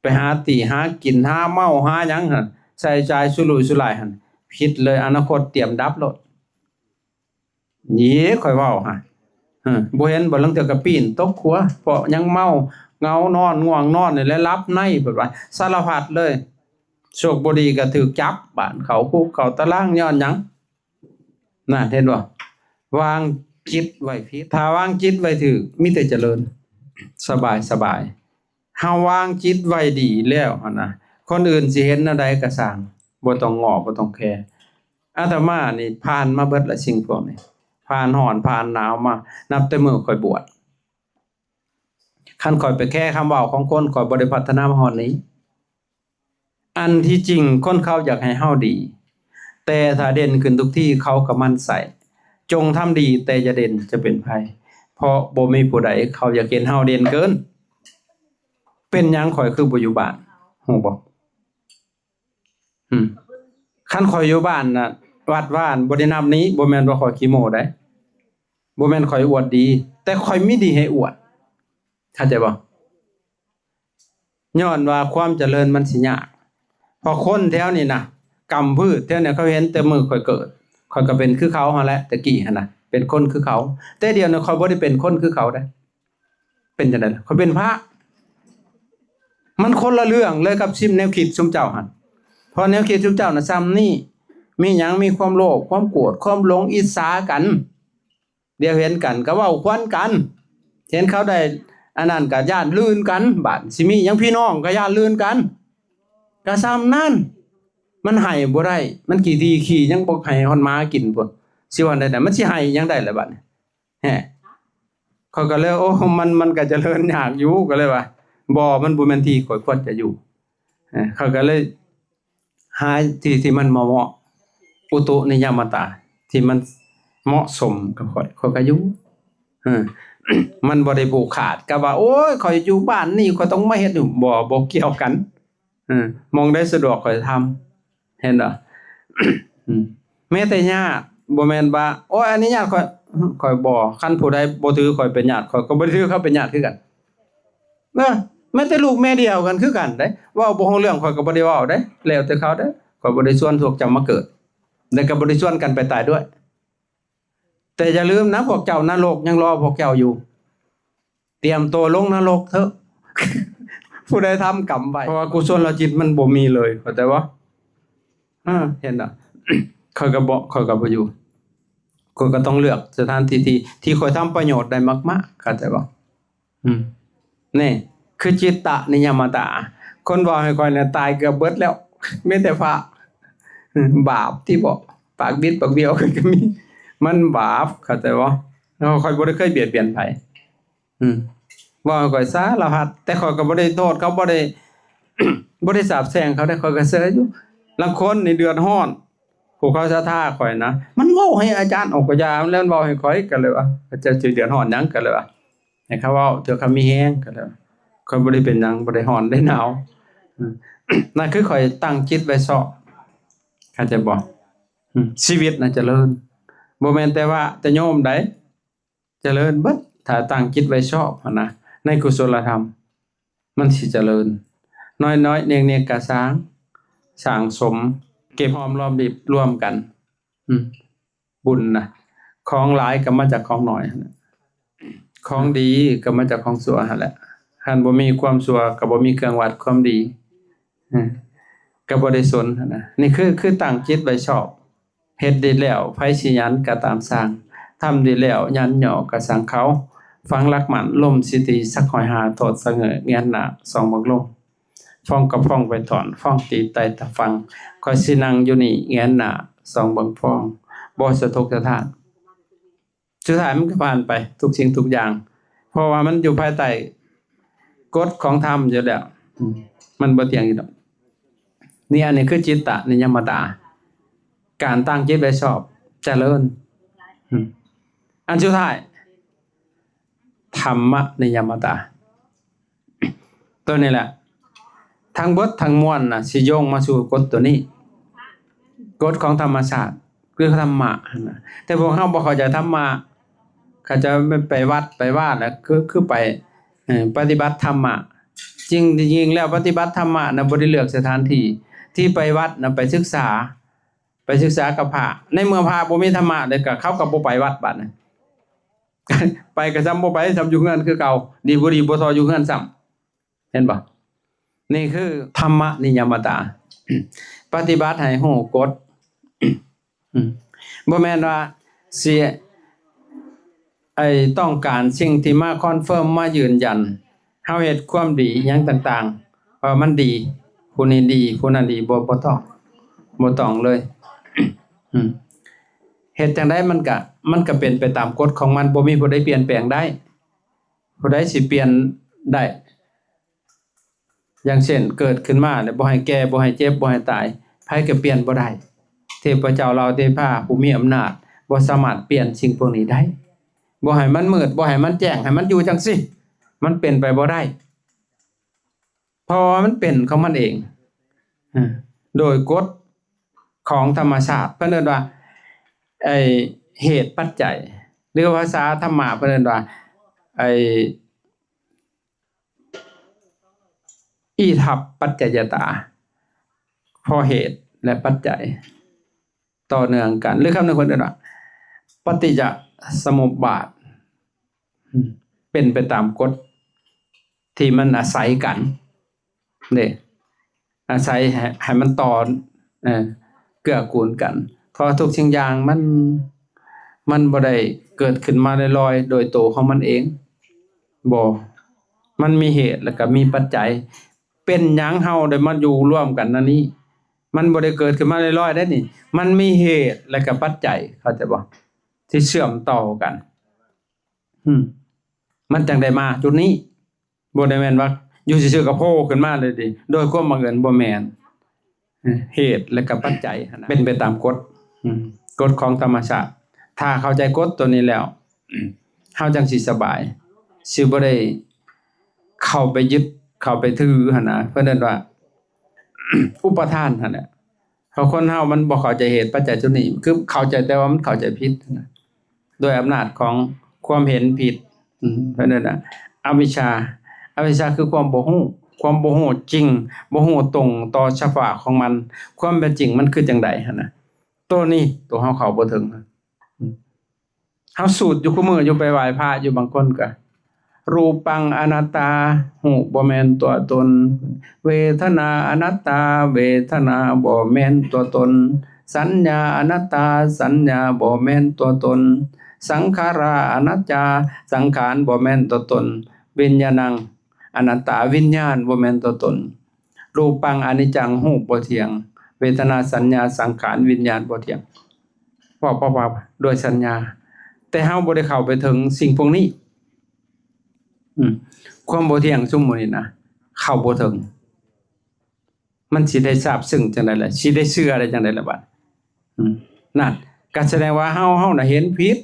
ໄປຫາຕີຫາກິນ ຫາເມົາຫາຫຍັງຫັ້ນ ໃຊ້ຈ່າຍສຸລຸຍສຸລາຍຫັ້ນ ຜິດເລີຍ ອະນາຄົດຕຽມດັບໂລດ. ນີ້ຂ້ອຍເວົ້າຫະ ເອີ ບໍ່ເຫັນບໍ່ ລາງເທື່ອກໍປີນຕົກຂົວ ເພາະຍັງເມົາ ເຫງົານອນ ງ່ວງນອນນີ້ແຫຼະ ຫຼັບໃນ ເພິ່ນວ່າ ສາລະພັດເລີຍ. ໂຊກບໍ່ດີກໍຖືກຈັບ ບາດເຂົ້າຄຸກເຂົ້າຕາລາງ ຍ້ອນຫຍັງ? ນັ້ນ ເຫັນບໍ່? ວາງຈິດໄວ້ຜິດ ຖ້າວາງຈິດໄວ້ຖືກ ມີແຕ່ຈະເລີນ ສະບາຍ ສະບາຍ. ເຮົາວາງຈິດໄວ້ດີແລ້ວຫັ້ນນະ ຄົນອື່ນຊິເຫັນແນວໃດກໍຊ່າງ ບໍ່ຕ້ອງງໍ້ ບໍ່ຕ້ອງແຄ. ອາດຕະມານີ້ຜ່ານມາເບິດລະສິ່ງພວກນີ້ ຜ່ານຮ້ອນຜ່ານໜາວມາ ນັບແຕ່ມື້ຂ້ອຍບວດ. ຄັນຂ້ອຍໄປແຄຄຳເວົ້າຂອງຄົນ ຂ້ອຍບໍ່ໄດ້ພັດທະນາມາຮອດນີ້. ອັນທີ່ຈິງຄົນເຂົາຢາກໃຫ້ເຮົາດີ, ແຕ່ຖ້າເດັ່ນຂຶ້ນທຸກທີ ເຂົາກໍໝັ່ນໄສ້. ຈົ່ງທຳດີແຕ່ຢ່າເດັ່ນຈະເປັນໄພ, ເພາະບໍ່ມີຜູ້ໃດເຂົາຢາກເຫັນເຮົາເດັ່ນເກີນ. ເປັນຫຍັງຂ້ອຍຄືບໍ່ຢູ່ບ້ານ ຮູ້ບໍ່? ອືມ ຄັນຂ້ອຍຢູ່ບ້ານນະ ວັດວານບໍ່ໄດ້ນັບນີ້ ບໍ່ແມ່ນວ່າຂ້ອຍຂີ້ໂມ້ໃດ, ບໍ່ແມ່ນຂ້ອຍອວດດີ, ແຕ່ຂ້ອຍມີດີໃຫ້ອວດ. ເຂົ້າໃຈບໍ່? ຍ້ອນວ່າຄວາມຈະເລີນມັນຊິຍາກ, ເພາະຄົນແຖວນີ້ນະ ກຳພືດແຖວນີ້ ເຂົາເຫັນແຕ່ມື້ຂ້ອຍເກີດ, ຂ້ອຍກໍເປັນຄືເຂົາຫັ້ນແຫຼະ ແຕ່ກີ້ຫັ້ນນະ ເປັນຄົນຄືເຂົາ, ແຕ່ດຽວນີ້ຂ້ອຍບໍ່ໄດ້ເປັນຄົນຄືເຂົາເດ້. ເປັນຈັ່ງໃດລະ? ຂ້ອຍເປັນພະ. ມັນຄົນລະເລື່ອງເລີຍກັບຊິມແນວຄິດຊຸມເຈົ້າຫັ້ນ. ເພາະແນວຄິດຊຸມເຈົ້ານະຊ່ຳນີ້, ມີຫຍັງມີຄວາມໂລບ ຄວາມໂກດ ຄວາມຫຼົງ ອິດສາກັນ, ດຽວເຫັນກັນກໍເວົ້າຄວັນກັນ, ເຫັນເຂົາໄດ້ອັນນັ້ນກໍຢ້ານລື່ນກັນ, ບາດຊິມີຫຍັງພີ່ນ້ອງກໍຢ້ານລື່ນກັນ, ກໍຊ່ຳນັ້ນ. ມັນໃຫ້ບໍ່ໄດ້, ມັນຂີ້ຖີ່ຂີ້ຍັງບໍ່ໃຫ້ຮອດໝາກິນພຸ້ນ, ຊິວ່າໄດ້ໃດ? ມັນຊິໃຫ້ຫຍັງໄດ້ລະບາດນີ້? ແຮະ ຂ້ອຍກໍເລີຍ ໂອ້ ມັນ ມັນກໍຈະເລີນຍາກຢູ່ ກໍເລີຍວ່າ ບໍ່ ມັນບໍ່ແມ່ນທີ່ຂ້ອຍຄວນຈະຢູ່. ເອີ ຂ້ອຍກໍເລີຍຫາທີ່ທີ່ມັນເໝາະໆ ອຸຕຸນິຍາມະຕາ ທີ່ມັນເໝາະສົມກັບຂ້ອຍ ຂ້ອຍກໍຢູ່. ເອີ ມັນບໍ່ໄດ້ຜູກຂາດກັບວ່າ ໂອ້ຍ ຂ້ອຍຢູ່ບ້ານນີ້ ຂ້ອຍຕ້ອງມາເຮັດ ບໍ່ ບໍ່ກ່ຽວກັນ. ເອີ ໝ່ອງໃດສະດວກຂ້ອຍທຳ ເຫັນບໍ່? ອືມ ແມ້ແຕ່ຍາດ ບໍ່ແມ່ນວ່າ ໂອ້ຍ ອັນນີ້ຍາດຂ້ອຍ ຂ້ອຍບໍ່ ຄັນຜູ້ໃດບໍ່ຖືຂ້ອຍເປັນຍາດ ຂ້ອຍກໍບໍ່ໄດ້ຖືເຂົາເປັນຍາດຄືກັນເນາະ. ແມ້ແຕ່ລູກແມ່ດຽວກັນຄືກັນເດ້ ເວົ້າບໍ່ຮູ້ເລື່ອງ ຂ້ອຍກໍບໍ່ໄດ້ເວົ້າເດ້ ແລ້ວແຕ່ເຂົາເດ້. ຂ້ອຍບໍ່ໄດ້ຊວນພວກເຈົ້າມາເກີດ ແລະກໍບໍ່ໄດ້ຊວນກັນໄປຕາຍດ້ວຍ. ແຕ່ຢ່າລືມນະ ພວກເຈົ້າ ນະລົກຍັງລໍພວກເຈົ້າຢູ່. ຕຽມໂຕລົງນະລົກເຖາະ ຜູ້ໃດທຳກຳໄວ້ ເພາະວ່າກຸສົນລະຈິດມັນບໍ່ມີເລີຍ ເຂົ້າໃຈບໍ່? ເຫັນບໍ່? ຂ້ອຍກໍບໍ່ ຂ້ອຍກໍບໍ່ຢູ່ ຂ້ອຍກໍຕ້ອງເລືອກສະຖານທີ່ທີ່ ທີ່ຂ້ອຍທຳປະໂຫຍດໄດ້ມາກໆ ເຂົ້າໃຈບໍ່? ອືມ ນີ້ຄືຈິດຕະນິຍາມະຕາ ຄົນເວົ້າໃຫ້ຂ້ອຍນະ ຕາຍເກືອບເບິດແລ້ວ ມີແຕ່ພະ ບາບຕິເບາະ ປາກບິດປາກບ້ຽວກັນກໍມີ ມັນບາບ ເຂົ້າໃຈບໍ່? ແລ້ວຂ້ອຍບໍ່ໄດ້ເຄີຍບຽດບຽນໃຜ. ອືມ ເວົ້າໃຫ້ຂ້ອຍສາລະພັດ ແຕ່ຂ້ອຍກໍບໍ່ໄດ້ໂທດເຂົາ ບໍ່ໄດ້ ບໍ່ໄດ້ສາບແຊ່ງເຂົາເດ້ ຂ້ອຍກໍເຊີຍຢູ່. ລາງຄົນນີ້ເດືອດຮ້ອນ ຜູ້ເຂົາສັດທາຂ້ອຍນະ ມັນເວົ້າໃຫ້ອາຈານອອກກະຢາ ແລ້ວມັນເວົ້າໃຫ້ຂ້ອຍ ກໍເລີຍວ່າ ເຈົ້າຊິເດືອດຮ້ອນຫຍັງ ກໍເລີຍວ່າ ໃຫ້ເຂົາເວົ້າເຖາະ ເຂົາມີແຮງ ກໍເລີຍວ່າ ຂ້ອຍບໍ່ໄດ້ເປັນຫຍັງ ບໍ່ໄດ້ຮ້ອນໄດ້ໜາວ. ອືມ ນັ້ນຄືຂ້ອຍຕັ້ງຈິດໄວ້ຊອບ ເຂົ້າໃຈບໍ່? ອືມ ຊີວິດນະຈະເລີນ ບໍ່ແມ່ນແຕ່ວ່າແຕ່ໂຍມໃດ ຈະເລີນເບິດ ຖ້າຕັ້ງຈິດໄວ້ຊອບຫັ້ນນະ ໃນກຸສົນລະທຳ ມັນຊິຈະເລີນ. ນ້ອຍໆ ເນັກໆ ກະສ້າງ ສ້າງສົມ ເກັບຫອມລອມລິບລວມກັນ. ອືມ ບຸນນະ ຂອງຫຼາຍກໍມາຈາກຂອງໜ້ອຍຫັ້ນແຫຼະ ຂອງດີກໍມາຈາກຂອງຊົ່ວຫັ້ນແຫຼະ. ຄັນບໍ່ມີຄວາມຊົ່ວ ກໍບໍ່ມີເຄື່ອງວັດຄວາມດີ. ເອີ ກໍບໍ່ໄດ້ສົນຫັ້ນນະ. ນີ້ຄື ຄືຕັ້ງຈິດໄວ້ຊອບ ເຮັດດີແລ້ວ ໃຜຊິຫຍັນກໍຕາມຊ່າງ, ທຳດີແລ້ວຫຍັນຍໍກໍຊ່າງເຂົາ. ຝັງຫຼັກໝັ້ນ ລົມຊິຕີສັກຮ້ອຍຫ້າ ໂທດສະເຫງີ້ ແງນໜ້າສ່ອງເບິ່ງລົມ. ຟ້ອງກໍຟ້ອງໄປຖອນ ຟ້ອງຕີໄຕ່ຕາຟັງ, ຂ້ອຍຊິນັ່ງຢູ່ນີ້ແງນໜ້າສ່ອງເບິ່ງຟ້ອງ ບໍ່ສະທົກສະທ້ານ. ສຸດທ້າຍມັນກໍຜ່ານໄປທຸກສິ່ງທຸກຢ່າງ ເພາະວ່າມັນຢູ່ພາຍໃຕ້ກົດຂອງທຳຢູ່ແລ້ວ. ອືມ ມັນບໍ່ທ່ຽງຢູ່ດອກ. ນີ້ ອັນນີ້ຄືຈິດຕະນິຍາມະຕາ ການຕັ້ງຈິດໄວ້ຊອບ ຈະເລີນ. ອືມ ອັນສຸດທ້າຍ ທຳມະນິຍາມະຕາ. ໂຕນີ້ແຫຼະ ທັງເບິດທັງມວນນະ ຊິໂຍງມາສູ່ກົດໂຕນີ້ ກົດຂອງທຳມະຊາດ ຄືທຳມະຫັ້ນນະ. ແຕ່ພວກເຮົາບໍ່ເຂົ້າໃຈທຳມະ ເຂົາເຈົ້າໄປວັດໄປວາແລ້ວ ຄື ຄືໄປ ເອີ ປະຕິບັດທຳມະ. ຈິງ ຈິງແລ້ວປະຕິບັດທຳມະນະ ບໍ່ໄດ້ເລືອກສະຖານທີ່ ທີ່ໄປວັດນະ ໄປສຶກສາ ໄປສຶກສາກັບພະ. ໃນເມື່ອພະບໍ່ມີທຳມະເດ້ ກໍເຂົາກໍບໍ່ໄປວັດບາດນະ. ໄປກໍຊ່ຳບໍ່ໄປ ຊ່ຳຢູ່ເຮືອນຄືເກົ່າ ດີບໍ່ດີບໍ່ທໍ່ຢູ່ເຮືອນຊ້ຳ ເຫັນບໍ່? ນີ້ຄືທຳມະນິຍາມະຕາ ປະຕິບັດໃຫ້ຮູ້ກົດ. ອືມ ບໍ່ແມ່ນວ່າຊິ ໄອ້ ຕ້ອງການສິ່ງທີ່ມາຄອນເຟີມ ມາຢືນຢັນ ເຮົາເຮັດຄວາມດີຫຍັງຕ່າງໆ ວ່າມັນດີ ຜູ້ນີ້ດີ ຜູ້ນັ້ນດີ ບໍ່ ບໍ່ຕ້ອງ ບໍ່ຕ້ອງເລີຍ. ອືມ ເຮັດຈັ່ງໃດມັນກະ ມັນກະເປັນໄປຕາມກົດຂອງມັນ, ບໍ່ມີຜູ້ໃດປ່ຽນແປງໄດ້. ຜູ້ໃດຊິປ່ຽນໄດ້? ຢ່າງເຊັ່ນ ເກີດຂຶ້ນມາແລ້ວບໍ່ໃຫ້ແກ່ ບໍ່ໃຫ້ເຈັບ ບໍ່ໃຫ້ຕາຍ ໃຜກໍປ່ຽນບໍ່ໄດ້. ເທບພະເຈົ້າ ທ້າວເທພາ ຜູ້ມີອຳນາດ ບໍ່ສາມາດປ່ຽນສິ່ງພວກນີ້ໄດ້. ບໍ່ໃຫ້ມັນມືດ ບໍ່ໃຫ້ມັນແຈ້ງ ໃຫ້ມັນຢູ່ຈັ່ງຊີ້ ມັນເປັນໄປບໍ່ໄດ້. ເພາະວ່າມັນເປັນຂອງມັນເອງ ເອີ ໂດຍກົດຂອງທຳມະຊາດ. ເພິ່ນເອີ້ນວ່າ ໄອ້ເຫດປັດໄຈ ຫຼືພາສາທຳມະເພິ່ນເອີ້ນວ່າ ໄອ້ ອິທັບປັດໄຈຍະຕາ ເພາະເຫດ ແລະ ປັດໄຈຕໍ່ເນື່ອງກັນ ຫຼືຄຳໜຶ່ງເພິ່ນເອີ້ນວ່າ ປະຕິຈະສະມຸບບາດ ເປັນໄປຕາມກົດທີ່ມັນອາໄສກັນເດ້ ອາໄສໃຫ້ ໃຫ້ມັນຕໍ່ ເອີ ເກື້ອກູນກັນ. ເພາະທຸກສິ່ງຢ່າງມັນ ມັນບໍ່ໄດ້ເກີດຂຶ້ນມາລອຍໆໂດຍໂຕຂອງມັນເອງ. ບໍ່ ມັນມີເຫດ ແລ້ວກໍມີປັດໄຈ. ເປັນຫຍັງເຮົາໄດ້ມາຢູ່ລວມກັນອັນນີ້? ມັນບໍ່ໄດ້ເກີດຂຶ້ນມາລອຍໆເດ້ນີ້. ມັນມີເຫດ ແລ້ວກໍປັດໄຈ, ເຂົ້າໃຈບໍ່? ທີ່ເຊື່ອມຕໍ່ກັນ. ອືມ ມັນຈັ່ງໄດ້ມາຈຸດນີ້. ບໍ່ໄດ້ແມ່ນວ່າຢູ່ຊື່ໆກໍໂຜ່ຂຶ້ນມາເລີຍເດ້ ໂດຍຄວາມບັງເອີນ, ບໍ່ແມ່ນ. ເຫດ ແລະ ກໍປັດໄຈຫັ້ນນະ ເປັນໄປຕາມກົດ ອືມ ກົດຂອງທຳມະຊາດ. ຖ້າເຂົ້າໃຈກົດຕົວນີ້ແລ້ວ ເຮົາຈັ່ງຊິສະບາຍ ຊິບໍ່ໄດ້ເຂົ້າໄປຍຶດ ເຂົ້າໄປຖືຫັ້ນນະ. ເພິ່ນເອີ້ນວ່າ ອຸປາທານຫັ້ນແຫຼະ. ເພາະຄົນເຮົາມັນບໍ່ເຂົ້າໃຈເຫດປັດໄຈຈຸດນີ້ ຄືເຂົ້າໃຈແຕ່ວ່າມັນເຂົ້າໃຈຜິດນະ ໂດຍອຳນາດຂອງຄວາມເຫັນຜິດ. ອືມ ເພິ່ນເອີ້ນວ່າອະວິຊາ. ອະວິຊາຄືຄວາມບໍ່ຮູ້, ຄວາມບໍ່ຮູ້ຈິງ, ບໍ່ຮູ້ຕົງຕໍ່ສະພາວະຂອງມັນ, ຄວາມເປັນຈິງມັນຄືຈັ່ງໃດຫັ້ນນະ. ໂຕນີ້ ໂຕເຮົາເຂົ້າບໍ່ເຖິງ. ອືມ ເຮົາສູດຢູ່ຄູ່ມື້ຢູ່ ໄປໄຫວ້ພະຢູ່ ບາງຄົນກໍ ຮູປັງອະນັດຕາ ຮູບບໍ່ແມ່ນຕົວຕົນ, ເວທະນາອະນັດຕາ ເວທະນາບໍ່ແມ່ນຕົວຕົນ, ສັນຍາອະນັດຕາ ສັນຍາບໍ່ແມ່ນຕົວຕົນ, ສັງຂາຣາອະນັດຕາ ສັງຂານບໍ່ແມ່ນຕົວຕົນ, ວິນຍານັງອະນັດຕາ ວິນຍານບໍ່ແມ່ນຕົວຕົນ. ຮູປັງອະນິດຈັງ ຮູບບໍ່ທ່ຽງ, ເວທະນາ ສັນຍາ ສັງຂານ ວິນຍານບໍ່ທ່ຽງ. ເວົ້າ ເວົ້າ ເວົ້າໂດຍສັນຍາ ແຕ່ເຮົາບໍ່ໄດ້ເຂົ້າໄປເຖິງສິ່ງພວກນີ້. ອືມ ຄວາມບໍ່ທ່ຽງຊຸມໝູ່ນີ້ນະ ເຂົ້າບໍ່ເຖິງ. ມັນຊິໄດ້ຊາບຊຶ້ງຈັ່ງໃດລະ? ຊິໄດ້ເຊື່ອໄດ້ຈັ່ງໃດລະບາດ? ອືມ ນັ້ນ ກໍສະແດງວ່າເຮົາ ເຮົານະເຫັນຜິດ.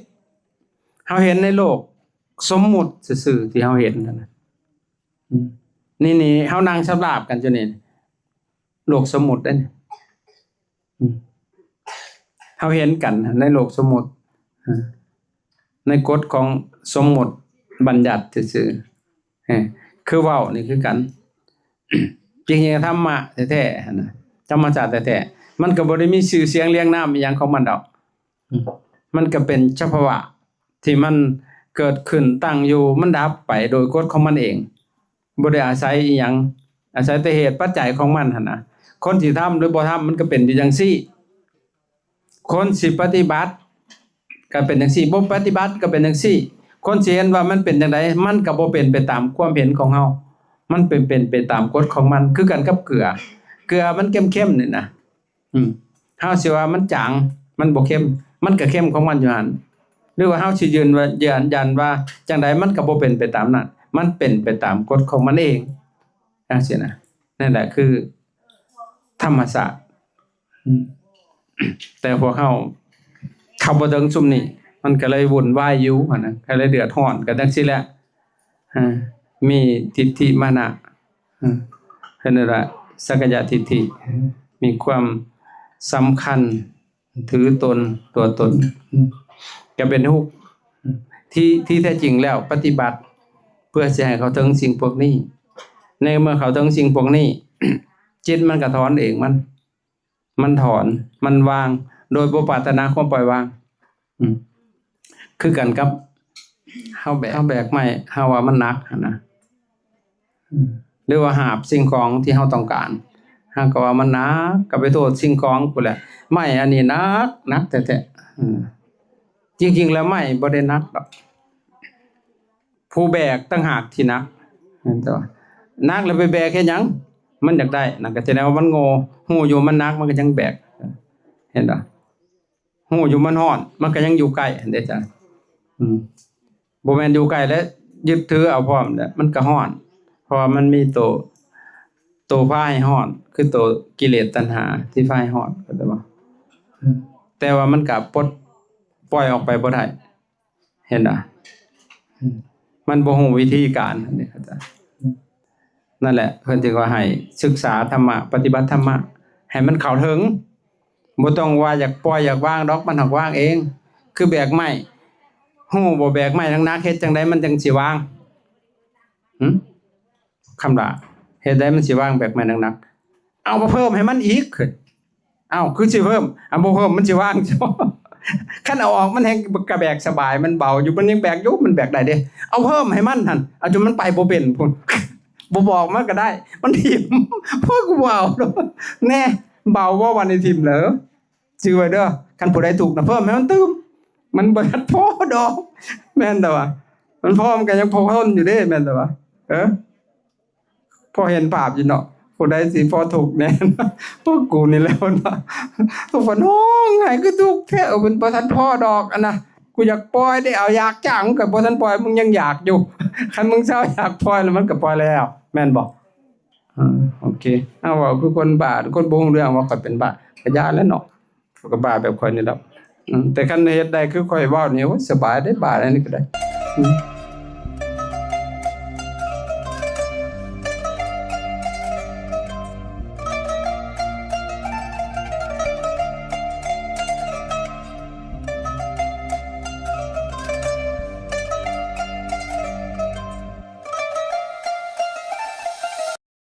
ເຮົາເຫັນໃນໂລກສົມມຸດຊື່ໆ ທີ່ເຮົາເຫັນຫັ້ນນະ. ອືມ ນີ້ ນີ້ເຮົານັ່ງສຳລາບກັນຢູ່ນີ້ ໂລກສົມມຸດເດ້ນີ້. ອືມ ເຮົາເຫັນກັນໃນໂລກສົມມຸດ ເອີ ໃນກົດຂອງສົມມຸດບັນຍັດຊື່ໆ ເອີ ຄືເວົ້ານີ້ຄືກັນ. ຈິງໆ ທຳມະແທ້ໆຫັ້ນນະ ທຳມະຊາດແທ້ໆ ມັນກໍບໍ່ໄດ້ມີຊື່ສຽງລຽງນາມອີ່ຫຍັງຂອງມັນດອກ. ອືມ ມັນກໍເປັນສະພາວະ ທີ່ມັນເກີດຂຶ້ນຕັ້ງຢູ່ ມັນດັບໄປໂດຍກົດຂອງມັນເອງ ບໍ່ໄດ້ອາໄສອີ່ຫຍັງ ອາໄສແຕ່ເຫດປັດໄຈຂອງມັນຫັ້ນນະ. ຄົນຊິທຳ ຫຼື ບໍ່ທຳ ມັນກໍເປັນຢູ່ຈັ່ງຊີ້. ຄົນຊິປະຕິບັດກໍເປັນຈັ່ງຊີ້ ບໍ່ປະຕິບັດກໍເປັນຈັ່ງຊີ້. ຄົນຊິເຫັນວ່າມັນເປັນຈັ່ງໃດ ມັນກໍບໍ່ເປັນໄປຕາມຄວາມເຫັນຂອງເຮົາ. ມັນເປັນ ເປັນໄປຕາມກົດຂອງມັນ. ຄືກັນກັບເກືອ ເກືອມັນເຄັມໆນີ້ນະ ອືມ ເຮົາຊິວ່າມັນຈາງ ມັນບໍ່ເຄັມ ມັນກໍເຄັມຂອງມັນຢູ່ຫັ້ນ. ຫຼືວ່າເຮົາຊິຢືນວ່າ ຢືນຢັນວ່າຈັ່ງໃດ ມັນກໍບໍ່ເປັນໄປຕາມນັ້ນ ມັນເປັນໄປຕາມກົດຂອງມັນເອງ ຈັ່ງຊີ້ນະ. ນັ້ນແຫຼະຄືທຳມະຊາດ. ອືມ ແຕ່ພວກເຮົາເຂົ້າບໍ່ເຖິງຊຸມນີ້ ມັນກໍເລີຍວຸ່ນວາຍຢູ່ຫັ້ນນະ ກໍເລີຍເດືອດຮ້ອນກັນຈັ່ງຊີ້ແຫຼະ. ເອີ ມີທິດຖິມານະ ເອີ ເອີ້ນວ່າສັກກາຍະທິດຖິ ມີຄວາມສຳຄັນຖືຕົນ ຕົວຕົນ ກໍເປັນທຸກ. ທີ່ ທີ່ແທ້ຈິງແລ້ວປະຕິບັດເພື່ອຊິໃຫ້ເຂົ້າເຖິງສິ່ງພວກນີ້. ໃນເມື່ອເຂົ້າເຖິງສິ່ງພວກນີ້ ຈິດມັນກໍຖອນເອງ ມັນ ມັນຖອນ ມັນວາງ ໂດຍບໍ່ປາດຖະໜາຄວາມປ່ອຍວາງ. ອືມ ຄືກັນກັບເຮົາແບກ ເຮົາແບກໄມ້ ເຮົາວ່າມັນໜັກຫັ້ນນະ ອືມ ຫຼືວ່າຫາບສິ່ງຂອງທີ່ເຮົາຕ້ອງການ ເຮົາກໍວ່າມັນໜັກ ກໍໄປໂທດສິ່ງຂອງພຸ້ນແຫຼະ ໄມ້ອັນນີ້ໜັກ ໜັກແທ້ໆ. ອືມ ຈິງໆແລ້ວໄມ້ບໍ່ໄດ້ໜັກດອກ ຜູ້ແບກຕ່າງຫາກທີ່ໜັກ ແມ່ນແຕ່ວ່າໜັກແລ້ວໄປແບກເຮັດຫຍັງ? ມັນຢາກໄດ້ ນັ້ນກໍສະແດງວ່າມັນໂງ່ ຮູ້ຢູ່ມັນໜັກ ມັນກໍຍັງແບກ ເຫັນບໍ່? ຮູ້ຢູ່ມັນຮ້ອນ ມັນກໍຍັງຢູ່ໃກ້ຫັ້ນເດ້ຈ້າ. ອືມ ບໍ່ແມ່ນຢູ່ໃກ້ແລ້ວຍຶດຖືເອົາພ້ອມແຫຼະ ມັນກໍຮ້ອນ ເພາະວ່າມັນມີໂຕ ໂຕພາໃຫ້ຮ້ອນ ຄືໂຕກິເລດຕັນຫາທີ່ພາໃຫ້ຮ້ອນ ເຂົ້າໃຈບໍ່? ແຕ່ວ່າມັນກໍປົດປ່ອຍອອກໄປບໍ່ໄດ້ ເຫັນບໍ່? ມັນບໍ່ຮູ້ວິທີການ ເຂົ້າໃຈ? ນັ້ນແຫຼະ ເພິ່ນຈຶ່ງວ່າໃຫ້ສຶກສາທຳມະ ປະຕິບັດທຳມະ ໃຫ້ມັນເຂົ້າເຖິງ. ບໍ່ຕ້ອງວ່າຢາກປ່ອຍຢາກວາງດອກ ມັນຫາກວາງເອງ. ຄືແບກໄມ້ ຮູ້ບໍ່ ແບກໄມ້ໜັກໆ ເຮັດຈັ່ງໃດມັນຈັ່ງຊິວາງ? ຫຶ? ຄຳຫຼ້າ ເຮັດໃດມັນຊິວາງແບກໄມ້ໜັກໆ? ເອົາມາເພີ່ມໃຫ້ມັນອີກ. ເອົ້າ ຄືຊິເພີ່ມ? ອາ ບໍ່ເພີ່ມມັນຊິວາງ? ຄັນເອົາອອກມັນແຮ່ງກະແບກສະບາຍ ມັນເບົາຢູ່ ມັນຍັງແບກຢູ່ ມັນແບກໄດ້ເດ້. ເອົາເພີ່ມໃຫ້ມັນຫັ້ນ ເອົາຈົນມັນໄປບໍ່ເປັນພຸ້ນ. ບໍ່ບອກມັນກໍໄດ້ ມັນຖິ້ມ. ພວກກູບໍ່ເອົາດອກ. ແນ່ ເບົາບໍ່ ບາດນີ້ຖິ້ມເລີຍ. ຈື່ໄວ້ເດີ ຄັນຜູ້ໃດທຸກນະ ເພີ່ມໃຫ້ມັນຕື່ມ. ມັນບໍ່ທັນພໍດອກ ແມ່ນແຕ່ວ່າ ມັນພໍມັນກໍຍັງພໍທົນຢູ່ເດ້ ແມ່ນແຕ່ວ່າ ເອີ ພໍເຫັນພາບຢູ່ເນາະ. ຜູ້ໃດຊິພໍທຸກແນ່ ພວກກູນີ້ແຫຼະ ເພິ່ນວ່າ. ພວກເພິ່ນຮ້ອງໄຫ້ຄືທຸກແທ້ ເອີ ມັນບໍ່ທັນພໍດອກ ອັນນະ ກູຢາກປ່ອຍເດ້ ເອົາຢາກຈ້າງ ມຶງກໍບໍ່ທັນປ່ອຍ ມຶງຍັງຢາກຢູ່. ຄັນມຶງເຊົາຢາກປ່ອຍແລ້ວ ມັນກໍປ່ອຍແລ້ວ ແມ່ນບໍ່? ອືມ ໂອເຄ. ເອົາ ເວົ້າຄືຄົນບ້າ ຄົນບໍ່ຮູ້ເລື່ອງ ວ່າຂ້ອຍເປັນບ້າ ກະຢ່າແຫຼະເນາະ. ເຂົາກໍບ້າແບບຂ້ອຍນີ້ແຫຼະ. ອືມ ແຕ່ຄັນເຮັດໄດ້ຄືຂ້ອຍເວົ້ານີ້ ໂອ້ຍ ສະບາຍເດ້ ບ້າແນວນີ້ກໍໄດ້. ອືມ.